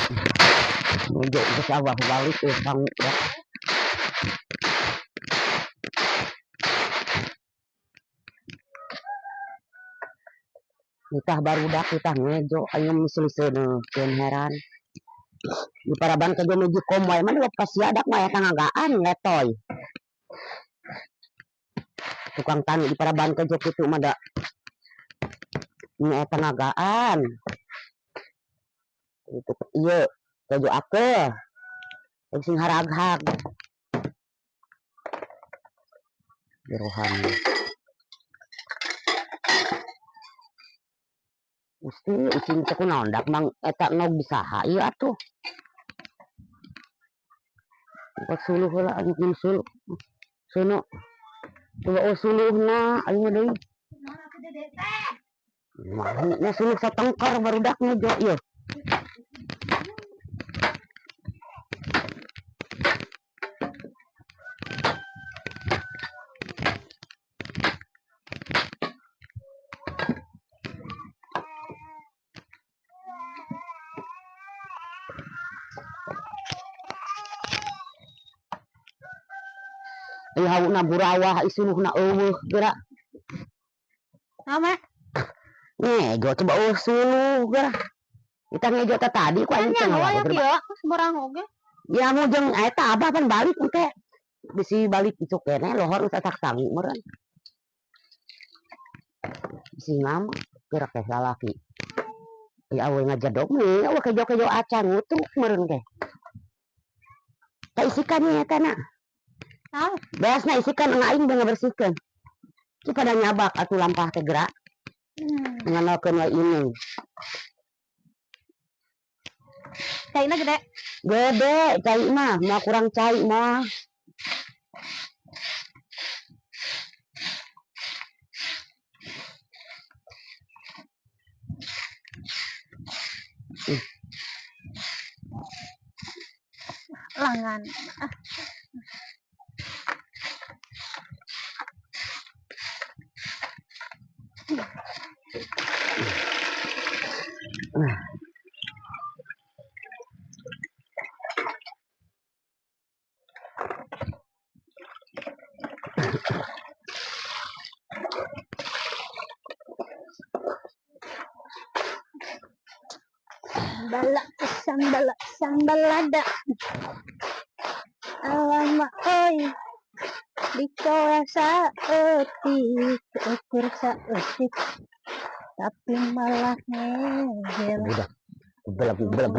Ngejo ke sawah balik ke sang ya. Nitah barudak kita ngejo ayo miseliseuneun heran. Di paraban kejo meji kom wae mah pasiadak mah eta ngagaan letoy. Tukang tani di paraban kejo kitu mah da nya eta ngagaan. Itu ieu kejo akeh. Sing haraghag. Jerohan. Gusti ucing teh kunaon dak mang eta nog saha ieu atuh. Buat suluh heula anjing suluh. Sono. Coba oh suluhna aing mah deui. Mah nya suluh satengkar barudak ngejo ieu. Ayo hauna burawah isuluhna eueuh geura. Sama. Ngejo coba eueuh suluh geura. Kita ngejo teh tadi ku aing teh ngawal kieu sembarang oge. Ya mu jeung eta abah pan balik engke. Bisi balik isuk keneh lohor geus asak sangu meureun. Bisi ngam geura teh lalaki. Ya awe ngajedog nih, awe kejo-kejo acan ngutruk meureun teh. Kaisikan nya eta na. Beasna isikan aing beung ngabersihkeun. Ki pada nyabak atuh lampah teh gerak. Nganalkeun wae inung. Caina gede. Gede cai mah, moal kurang cai mah. Langan. Sambala, sambala, sambalada. Alamak oi, dikola saeutik, ukur saeutik, tapi malah ngegel. Udah, belag belag.